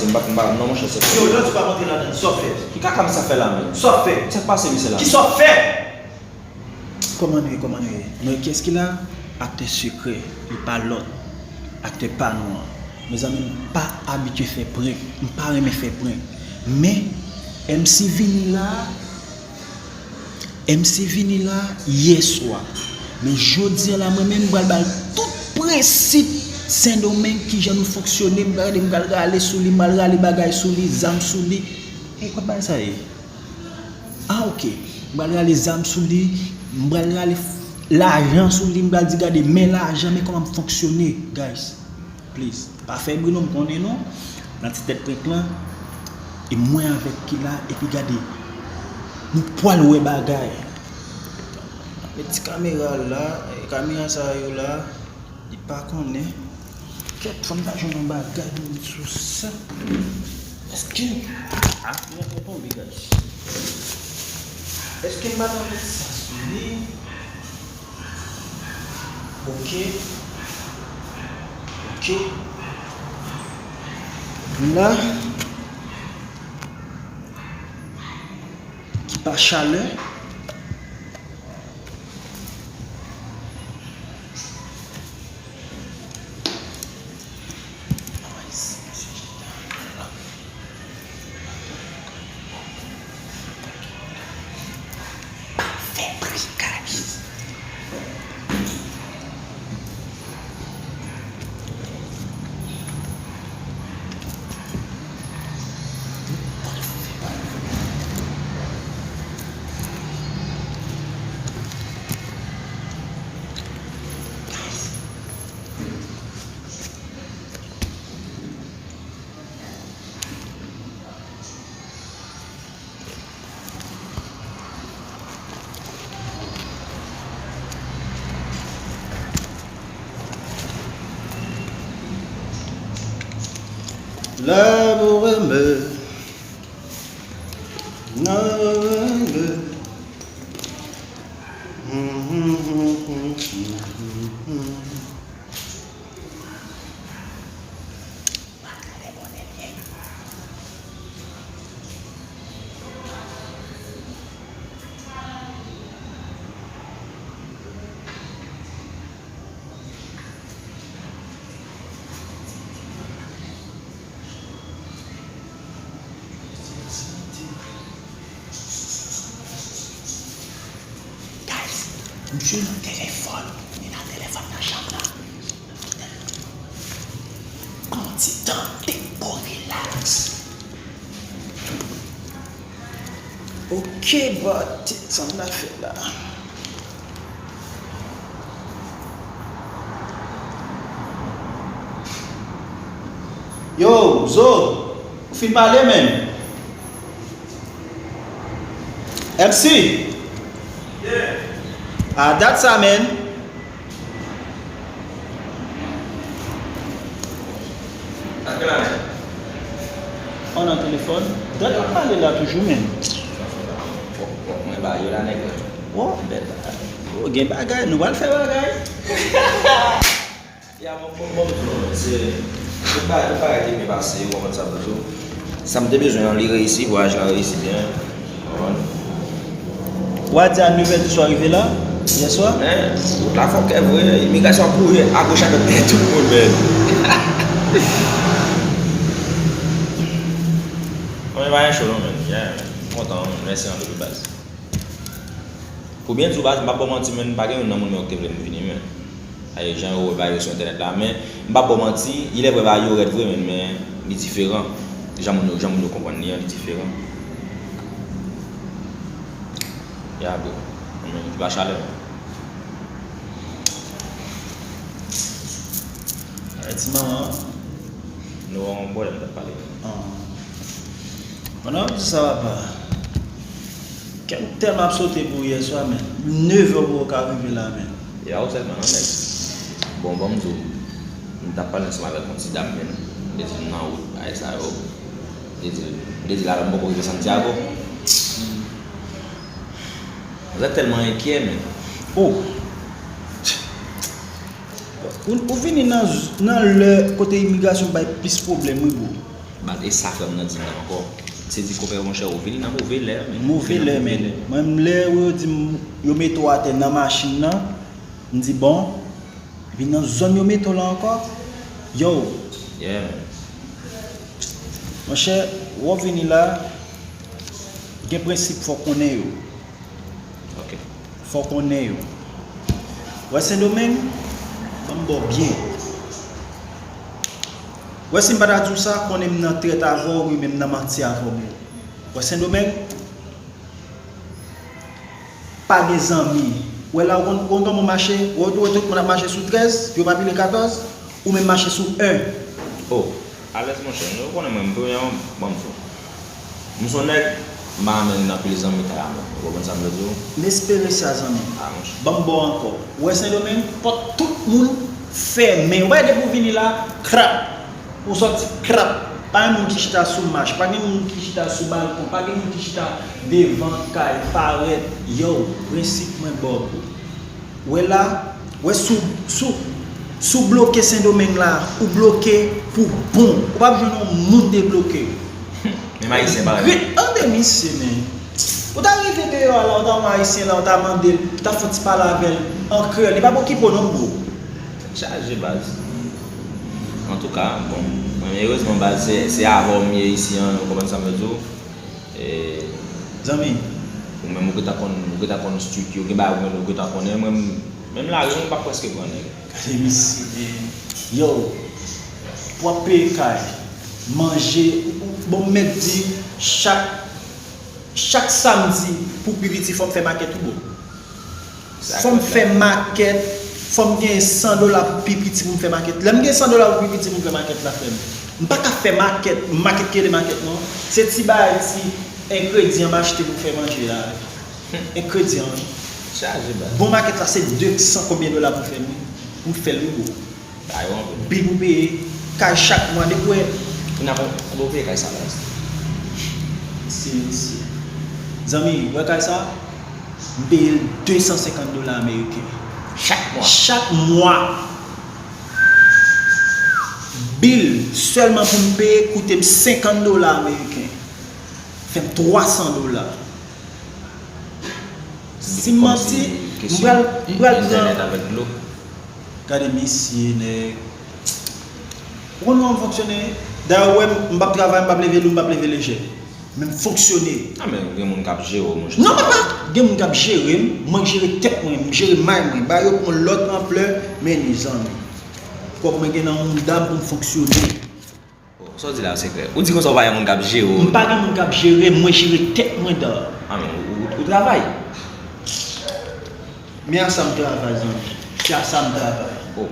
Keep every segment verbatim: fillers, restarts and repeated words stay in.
M pa, m pa, non, monchè, se... Yo, lè w di w pa rantre ladan, sa w fè? Ki kaka misye ap fè la menm? Sa w fè? Sa k pase misye la? Ki sa w fè? Kòman nou ye, kòman nou ye? Nou, kiyès ki la? Aktè sekrè, li pa lòt. Aktè pa nou an. Mezanmi, m pa abitye fè prank. M pa renmen fè prank. Men, M C vini la, M C vini la yè swa. Men jodi a la, mwen menm, m pral ba l tout prensip Sendomeng, kijan nou fonksyone, m pral, m pral rale sou li, m pral rale bagay sou li, zam sou li. E kot bagay sa ye? Ah, ok. M pral rale zam sou li, m pral rale f-, lajan sou li, m pral di, gade, men lajan, men kòman m fonksyone, guys. Please, pa fè bri non, m konnen nou nan ti tèt prank lan. E mwen avèk ki la, epi gade, nou pwal wè bagay. Met ti kamera la, e kamera sa yo la, li pa konnen. Kèt, fò m ta jwenn yon bagay pou m sou sa. Èske, ah, mwen fè tonbe, guys. Èske m pa ta met sa sou li? Ok. Ok. La. Ki pa chalè. Fè bri, guys. L'amour aime. Non, Guys, misye nan telefòn. Li nan telefòn nan chanm nan. Pran ti tan, take a relax. Ok, but, sa m ta fè la? Yo, Zo, ou fin pale, man? M C? Yeah. A dat sa, man. Ak la, man. An nan telefòn. Dat ap pale la toujou, man. Bon, bon, mwen ba yo la, nèg la. Bon, bèl bagay. Oh, gen bagay, nou pral fè bagay. Ya, bon, bon, bon, bon, se, tout bagay, tout bagay te byen pase, ou konprann sa m di w. Sa m te bezwen an, li reyisi, vwayaj lan reyisi byen, ou konprann. Ou a di a nevè di swa rive la, yè swa? Men, wout la fòkè vre, imigrasyon ap kouri agoch adwat dèyè tout moun, men. Mwen pa gen cho non, men. Yeah, man. M kontan, mèsi anpil, baz. Pou byen di w, baz, m p ap ba w manti, men, pa gen youn nan moun mwen yo ki te vle m vini, men. Ay, jan yo wè bagay yo sou entènèt la, men m p ap ba w manti, il est vrai bagay yo rèd vre, men, men li diferan. Jan moun yo, jan moun yo konprann li an, li diferan. Ya, bro. Mwen menm, li pa chalè. Ay, ti manman. Nou wè yon bòlè m t ap pale. Ah. Pandan w ap di sa, papa, kè m tèlman ap sote pou ou yè swa, men. Nevè w poko ka rive la, men. E a ou sèlman non, nèg. Bon, ban m di w, m t ap pale ansanm avèk yon ti dam, men. M te di l m nan wout, bagay sa yo. M te di l, m te di l alò m poko rive Santiago. Manzè tèlman enkyè, men. Oh! Ou, ou vini nan, nan lè kote imigrasyon bay plis pwoblèm, wi, bro. Baz, e sa frè m nan di m nan ankò. Se di konpè monchè, ou vini nan move lè, men. Move lè, men. Mwen menm lè yo di m yo mete w atè nan machin nan, m di bon, vin nan zòn yo mete w la ankò. Yo. Yeah, man. Monchè, w ap vini la, gen prensip fò w konnen yo. Ok. Fò w konnen yo. Wè Sendomeng, ban m ba w byen. Wè si m pa ta di w sa, konnen m nan trèt avè w, wi, men m nan manti avè w, bro. Wè Sendomeng, pa gen zanmi. Wè la, ou konn, ou konn kòman w mache? Wè, wè tout moun ap mache sou trèz, yo pa pile katòz, ou menm mache sou en. Oh, alèz monchè, nou konnen mwen, m premyèman, ban m fò. M se yon nèg, m pa renmen anpil zanmitay avè w. Ou konprann sa m vle di w? M espere sa, zanmi. Ah, monchè. Ban m ba w ankò. Ou wè Sendomeng, pòt tout moun fèmen. Ou pa wè depi w vini la, krap. Ou sòti, krap. Pa gen moun ki chita sou mach, pa gen moun ki chita sou balkon, pa gen moun ki chita devan kay, parèt. Yo, prensip mwen ba w, bro. Wè la, wè si w, si w, si w bloke Sendomeng la, ou bloke pou bon. Ou p ap jwenn yon moun debloke. Menm Ayisyen parèy. Ret ande misye, men. Ou ta rive deyò a la, ou ta wè Ayisyen la, ou ta mande l, ou ta fè yon ti pale avè l an kreyòl. Li p ap okipe w non, bro. Chaje baz. Antouka, bon, mwen erezman baz, se, se avè w m ye isi an, ou konprann sa m vle di w? E, zanmi, ou menm ou gentan konn, ou gentan konn street yo, gen bagay ou menm ou gentan konnen, mwen menm lari an m pa prèske pran nèg. Gade misye, men. Yo, pou w ap peye kay, manje, ou, ou, bon, m mèt di, chak, chak samdi, pou pi piti, fò m fè makèt tou, bro. Fò m fè makèt, fò m gen san dola pou pi piti pou m fè makèt. Lè m gen san dola pou pi piti pou m fè makèt la, frè m, m pa ka fè makèt, makèt ki rele makèt non. Se ti bagay, ti engredyan m achte pou m fè manje la. Engredyan, wi. Chaje baz. Bon makèt la, se de san konbyen dola pou fè l, wi. Pou m fè l, wi, bro. Bagay yo anpil. Bil pou peye, kay chak mwa, depi w wè. Ou nan bon, bon peye kay sa baz. Se, se. Zanmi, wè kay sa, m peye l de san senkant dola ameriken. Chak mwa? Chak mwa. Bil, sèlman pou m peye, koute m senkant dola ameriken. Fè m twa san dola. Si m manti, m pral, m pral pran. Entènèt avèk dlo. Gade misye, nèg. Ou konn kòman m fonksyone? Dayè, ou wè m, m p ap travay, m p ap leve lou, m p ap leve lejè. Men m fonksyone. A, men gen moun k ap jere w, monchè. Non, papa! Gen moun k ap jere m, mwen k jere tèt mwen, m jere may mwen. Bagay yo pran lòt anplè, men li, zanmi. Kòb mwen gen nan mouda m pou m fonksyone. Oh, sa w di la yo sekrè. Ou di konsa ou pa gen moun k ap jere w. M pa gen moun k ap jere m, mwen jere tèt mwen, dog. A, men ou, ou, ou travay? Men a sa m travay, zanmi. Se a sa m travay. Oh,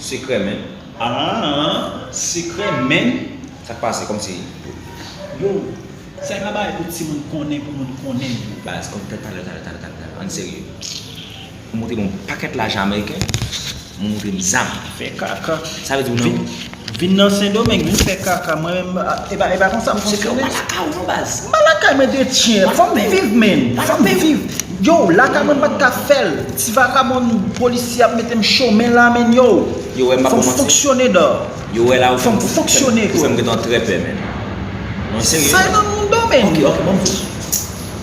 sekrè, men. Ah, sekrè, men. Sa k pase, kòmsi. Yo, sa e pa bagay pou timoun konnen, pou moun konnen, yo. Baz, kòm talè, talè, talè, talè, talè, talè. Ann serye. Ou montre m yon pakèt lajan ameriken, ou montre m zam. Fè kaka. Sa vle di ou nan. Vin, vin nan Sendomeng, vin fè kaka. Mwen menm, a, e pa, e pa konsa m fonksyone. Se ke ou pa lakay ou non, baz. M pa lakay mwen de tyen. Fò m viv, men. Fò m viv. Yo, lakay mwen m pa t ka fè l. Ti vakabon polisye ap mete m chomè la, men yo. Yo, wè m pa kòmanse. Fò m fonksyone, dog. Yo, wè la ou fè m. Fò m fonksyone, bro. Ou fè m gentan trè pè, men. Non, serye. Sa e nan moun do, men. Ok, ok, bon.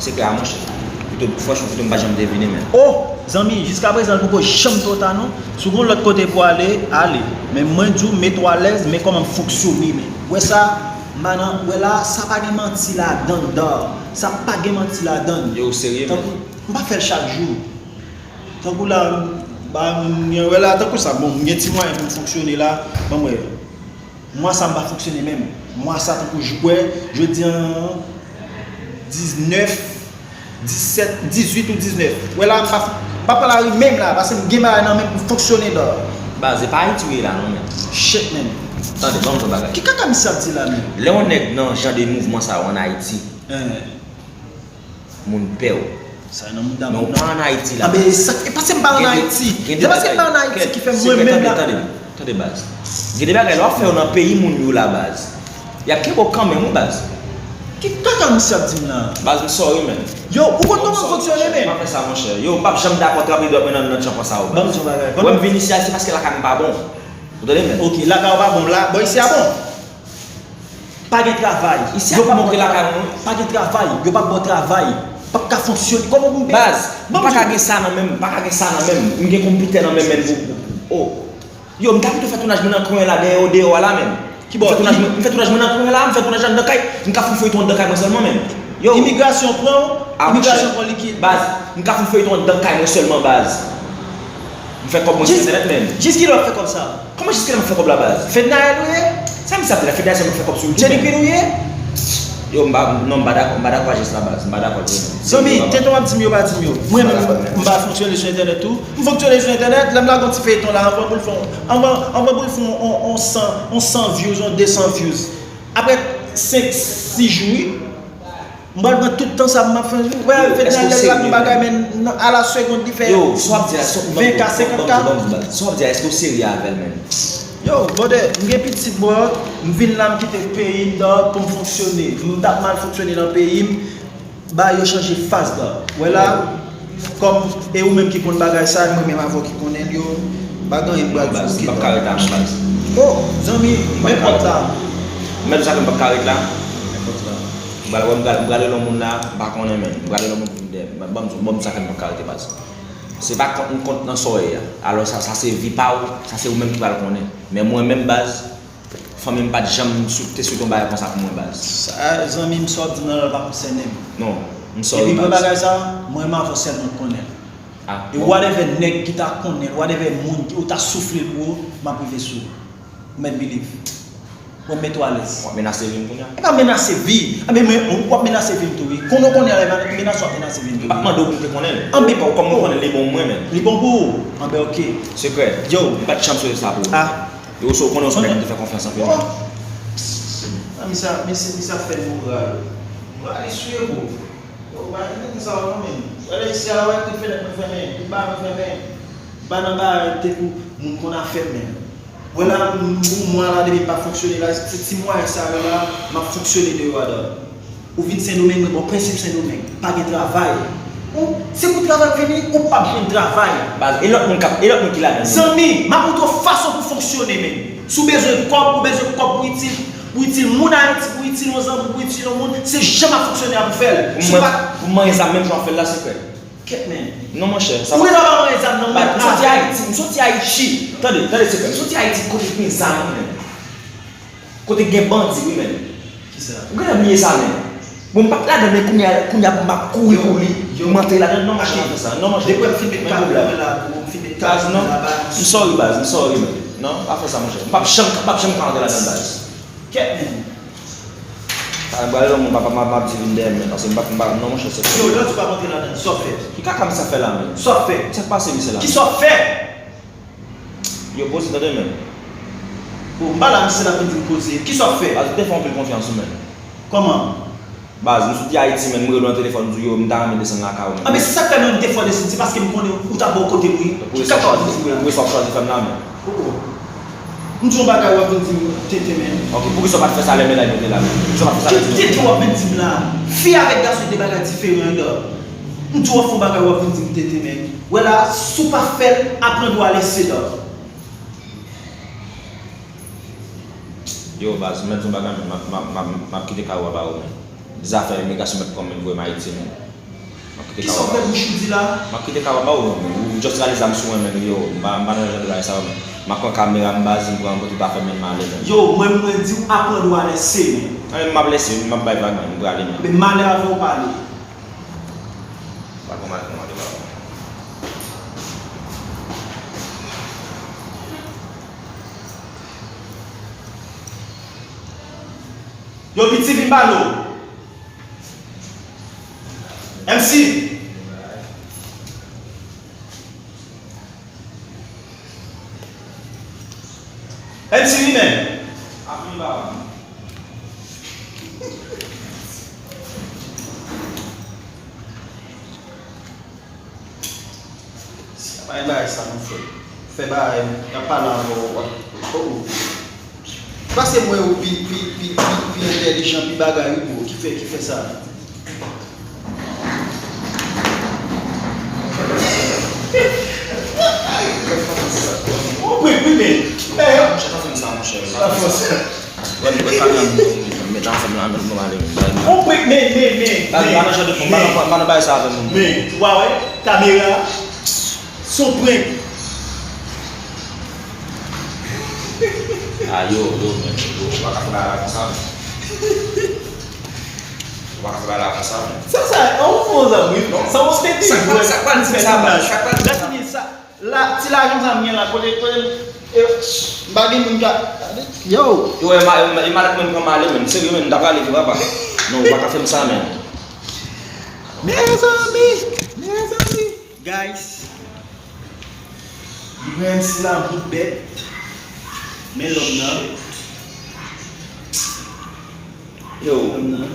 Sekrè a, monchè. Pito, franchman, pito m pa janm te vini, men. Oh! Zanmi, jiskaprezan, l poko janm twò ta non. Si w gen yon lòt kote pou w ale, ale. Men mwen di w, mete w alèz, men kòman m fonksyone, men. Wè sa, m pa nan, wè la, sa pa gen manti ladan l, dog. Sa pa gen manti ladan l. Yo, ou serye, men? Tankou, m pa fè l chak jou. Tankou la, ba, m gen, wè la, tankou sa, bon, m gen ti mwayen pou m fonksyone la, ban m wè. Mwa sa m pa fonksyone menm. Mwa sa tankou j-, wè, jodi an diznèf, disèt, dizuit ou diznèf. Wè la, m pa, m pa pran lari menm la, paske m gen bagay nan men pou m fonksyone, dog. Baz, e pa Ayiti w ye la non, men. Shit, men. Tande, ban m di w bagay. Ki kaka misye ap di la menm? Lè yon nèg nan jan de mouvman sa yo ann Ayiti, eh, moun pè w. Sa nan mouda moun nan. Men w pa ann Ayiti la. Anben, e sa, e paske m pa ann Ayiti. Se paske m pa ann Ayiti ki fè mwen menm la. Tande, tande, tande, baz. Gen de bagay lè w ap fè yo nan peyi moun yo la, baz. Y ap kenbe w kanmenm, wi, baz. Ki kaka misye ap di m la? Baz, m sorry, man. Yo, ou konn kòman m fonksyone, man? M pa fè sa, monchè. Yo, m p ap janm dakò tranpe dwèt mwen nan, nan tchanpan sa yo, baz. Ban m di w yon bagay. Wè m vin isi a, se paske lakay mwen pa bon. Ou tande, man? Ok, lakay ou pa bon, la, bò isi a bon. Pa gen travay. Isi a pa montre lakay mwen. Pa gen travay. Yo pa ba w travay. P ap ka fonksyone. Kòman pou m peye? Baz, m pa ka gen sa nan men m. M pa ka gen sa nan men m. M gen konpitè nan men m, men pou, pou, oh. Yo, m ta pito fè tounaj mwen nan kwen la, dèyè yo, deyò a la menm. Ki bò? M fè tounaj mwen, m fè tounaj mwen nan kwen la, m fè tounaj anndan kay, m ka fè feyton anndan kay mwen sèlman menm. Yo. Imigrasyon pran w, imigrasyon pran likid. Baz, m ka fè feyton anndan kay mwen sèlman, baz. M fè kòb mwen sou entènèt menm. Jis kilè w ap fè kòb sa? Kòman jiskilè m ap fè kòb la, baz? Fednaelle ou ye? Sa misye ap di la, Fednaelle sèlman fè kòb sou YouTube. Jenny Queen ou ye? Yo, m pa, non, m pa dakò, m pa dakò a jès la, baz. M pa dakò l vre menm. Zanmi, tenten w ap di m yo pa di m yo. Mwen menm, m pa fonksyone sou entènèt tou. M fonksyone sou entènèt, lè m lage yon ti feyton la, anvan pou l fè yon, anvan, anvan pou l fè yon, yon, yon san, yon san views, yon de san views. Apre senk, sis jou, wi. M pral pran tout tan sa m ap fè jou. Wè, fè nan lè l ap bagay, men a la segond li fè ven K, senkant K. Yo, sa w ap di a, èske w serye avè l menm? Yo, brother, m gen pitit, bro. M vin la, m kite peyi m, dog, pou m fonksyone. M t ap mal fonksyone nan peyi m. Bagay yo chanje fas, dog. Wè la, kòm e ou menm ki konn bagay sa, mwen menm avè w ki konnen l yo, pa gen anyen m pral di w ki dog. M p ap ka ret la non, baz. Oh, zanmi, men pòt la. M mèt di sa ke m p ap ka ret la. Men pòt la. M pral, m pral, m pral rele yon moun la, m pa konnen menm. M pral rele yon moun pou m dèyè. Ban m, ban m sa fè m pa ka rete baz. Se pa kont m kont nan sa w ye a. Alò sa, sa se vi pa w, sa se ou menm ki pral konnen. Men mwen menm baz, fanmi m pa t janm sou, te swete yon bagay konsa pou mwen baz. Sa, zanmi m, sa w ap di m nan la pa konsène m. Non, m sorry baz. Epi pou bagay sa, mwen menm avè w sèlman k konnen l. Ah, bon. E whatever nèg ki ta konnen l, whatever moun ki, ou ta soufle l pou ou, m ap rive sou ou. Ou mèt believe. Mwen mete w alèz. W ap menase vi m kounye a? E pa menase vi. Anben, men, w ap menase vi m tou, wi. Konnen w konnen a, menase w ap menase vi m tou, wi. M p ap mande w pou m te konnen l. Anben, kòm mwen konnen l, li bon pou mwen menm. Li bon pou ou. Anben, oke. Sekrè. Yo. M pa t janm swete sa pou ou. Ah. E ou sou konnen w se yon nèg ki te fè konfyans anpil. Oh. Ah, misye, misye, misye ap fè l moral. Moral li sou yo, bro. Yo, pa gen sa non, men. Wè la isi a, wè, tout fenèt mwen fèmen, tout bagay mwen fèmen. M pa nan bagay te pou moun konn afè m, men. Wè la, m, m, mwen la, depi m pa fonksyone la, se ti mwayen sa yo la, m ap fonksyone deyò a, dog. Ou vin Sendomeng, mwen ba w prensip Sendomeng. Pa gen travay. Ou, se pou travay ou vini, ou p ap jwenn travay. Baz, e lòt moun k ap, e lòt moun ki ladan l? Zanmi, m ap montre w fason pou fonksyone, men. Si w bezwen kòb, ou bezwen kòb pou itil, pou itil moun Ayiti, pou itil yon zanmi, pou itil yon moun, se jan m ap fonksyone a pou fè l. Pou mwen, pou mwen, e sa menm jan w ap fè l la, sekrè. Kèt, men. Non, monchè, sa. Ou gentan pa mwen zam nan men. M soti Ayiti, m soti Ayiti. Tande, tande, sekrè. M soti Ayiti kote ki gen zam, men. Kote ki gen bandi, wi, men. Kisa? Ou gentan bliye sa, men. Bon, m pa t ladan, men kounye a, kounye a, m ap kouri pou li. Yo, yo. M antre ladan, non, monchè, pa fè sa. Non, monchè. Depi m fin met kado mwen la, pou m fin met kado mwen la, baz. M sorry, baz, m sorry, men. Non, pa fè sa, monchè. M p ap janm, m p ap janm ka antre ladan, baz. Kèt, men. Sa, m prale lòt moun, m ap, m ap, m ap di vin dèyè m, men, paske m pa, m pa, non, monchè, se. Yo, lè w di w p ap antre ladan, sa w fè? Ki kaka misye ap fè la, men? Sa w fè? Sa k pase misye la? Kisa w fè? Yo, poze, tande, men. Bon, m pa la, misye la vin di m poze. Kisa w fè? Baz, ou te fè anpil konfyans, wi, men. Kòman? Baz, m soti Ayiti, men, m rele w nan telefòn, m di w, yo, m ta renmen desann lakay ou, men. Anben, se sa k fè menm m te fè w desann, se paske m konnen ou t ap bò kote m, wi. Ki kaka w ap di m la? Pou kisa w ap chwazi fè m la, men? Oh, oh. M di yon bagay, w ap vin di m tenten, men. Ok, poukisa w pa t fè sa lè medam yo te la menm? Poukisa w pa t fè sa lè medam yo te la? Ki tenten w ap vin di m la? Fi avèk gason de bagay diferan, dog. M di w ap fè yon bagay, w ap vin di m tenten, men. Wè la, si w pa fè l, aprann ou a lese, dog. Yo, baz, m mèt di yon bagay, men, m ap, m ap, m ap, m ap kite kay ou a ba ou, men. Zafè imigrasyon mèt pran m, men voye m Ayiti, men. M ap kite kay ou a ba ou. Kisa w fè bouch ou di la? M ap kite kay ou a ba ou, men. Ou just rale zam sou mwen, men, yo. M pa, m pa nan jan de bagay sa yo, men. M ap pran kamera m, baz, m pran, m pran tout afè m, men m ale, men. Yo, mwen, mwen di w aprann ou a lese, men. Anben, m ap lese, m ap bay vag, men, m prale, men. Men malè avè w pale. Pa konn mal, konn mal, pa konn mal. Yo, piti vin ba nou. M C. M C vini. Bay bagay sa nou fè. Fè bagay, y ap pale avè w, w ap, oh. Paske m wè ou pi, pi, pi, pi, pi entèlijan, pi bagay, wi, bro, ki fè, ki fè sa. Ou prank wi, men. Men, monchè, pa fè m sa, monchè. Pa fè m sa. Wè, wè, pa fè m sa. Met ansanm la, nou, nou ale. Yon prank, men, men, men, men, pa nan jan de prank, pa nan, pa nan bagay sa avè m. Men, ou pa wè, kamera, se yon prank. Ah, yo, yo, men, yo, ou pa ka fè bagay la konsa, men. Ou pa ka fè bagay la konsa, men. Sa, sa, an ou fè yon zanmi, non? Sa, ou se te sa, sa, sa, sa, sa, la, ti lajan sa m gen la, kote, kote, e, m pa gen moun ka, yo. Yo, e ma-, e ma-, e malèt mwen pran m ale, men. Serye, men, m ta prale vre, papa. Non, ou pa ka fè m sa, men. Mezanmi, mezanmi. Guys, li pran M C la bout bèt. Men lòm nan. Yo. Lòm nan.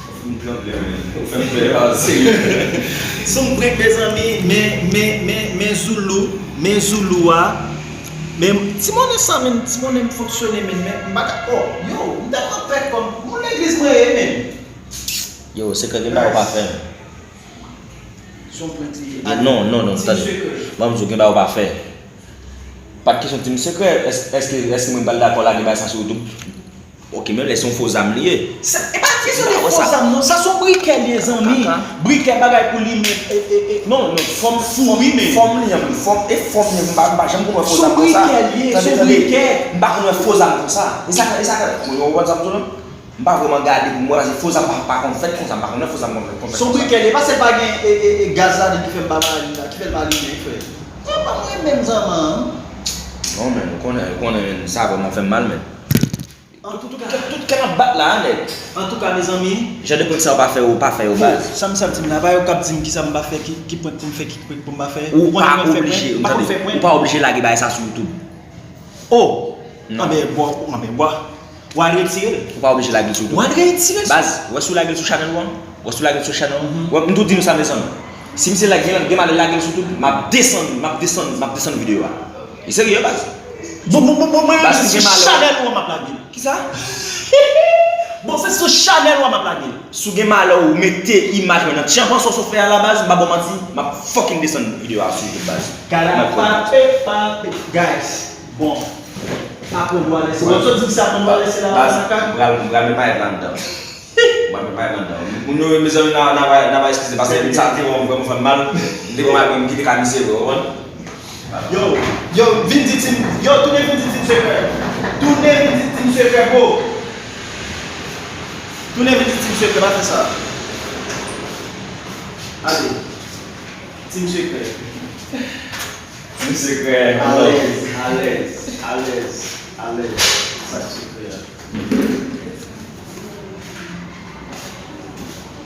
Ou fè m tranble, men. Ou fè m pè, a, serye. Se yon prank, mezanmi, men, men, men, men Zoulou, men Zoulou a. Men ti monnen sa, men ti monnen m fonksyone, men, men m pa ka, oh, yo, m tèlman pè kòm, moun legliz mwen ye, men. Yo, sekrè gen bagay ou pa fè, men. Se yon prank li ye. Gen, non, non, non, tande. Ban m di w, gen bagay ou pa fè. Pa t kesyon team sekrè. Èske, èske, èske mwen pral dakò lage bagay sa sou YouTube? Ok, men lè se yon fo zam li ye. Sa, e pa kesyon de fo zam, non. Sa se yon brikè li ye, zanmi. Brikè bagay pou li, men, e, e, e. Non, non, fòm, fòm, fòm li an, fòm, e fòm li an, m pa, m pa janm konn wè fo zam konsa. Se yon brikè li ye, se yon brikè. M pa konn wè fo zam konsa. E sa, e sa, mwen, w konn sa m di w la? M pa vrèman gade pou m wè, paske fo zam pa, pa konn fèt konsa, m pa konn fo zam konn fèt konsa. Se yon brikè li ye, paske l pa gen, e, e, e, gaz ladan ki fè l pa mare la, ki fè l pa limen, frè. Sa pa mwen menm, zanmi an. Non, men, ou konnen, ou konnen, men, sa vrèman fè m mal, men. Antouka, tout, tout kè m ap bat la, nèg. Antouka, mezanmi. Jan de prank sa ou pa fè, ou pa fè yo, baz. Sa m, sa m di m la, pa yo k ap di m kisa m pa fè, ki, ki prank pou m fè, ki prank pou m pa fè. Ou pa oblije, ou pa oblije lage bagay sa sou YouTube. Oh! Anben, bò, anben, bò. W al retire l. Ou pa oblije lage l sou YouTube. W al retire l. Baz, ou wè si w lage l sou chanèl ou an? Ou wè si w lage l sou chanèl ou an? Ou wè, m tou di nou sa, mezanmi. Si misye lage, gen, gen malè lage l sou YouTube, m ap desann, m ap desann, m ap desann videyo a. Li serye, baz. Bon, bon, bon, bon, mwen, baz, si se gen sou malè chanèl ou an m ap lage l. Kisa? Bon, se sou chanèl ou an m ap lage l. Si w gen malè ou mete imaj mwen nan tchanpan sa w sot fè a la, baz, m pa ba w manti, m ap fucking desann videyo a sou YouTube, baz. Kara pape, pape. Guys, bon. Apre w a lese. Bon, sa w di ki sa, apre w a lese la, baz, sa ka? M pral, m pral met payèt la anndan. M pral met payèt la anndan. Moun yo, mezanmi, n a, n a va, n a va eskize, paske sa te vrèman, vrèman fè m mal. M te vrèman, m kite kamisye, bro, ou konprann? Yo, yo, vin di team, yo, tounen vin di team sekrè. Tounen vin di team sekrè, bro. Tounen vin di team sekrè, pa fè sa. Ale. Team sekrè. Team sekrè. Alèz, alèz, alèz, alèz. Sa k sekrè a?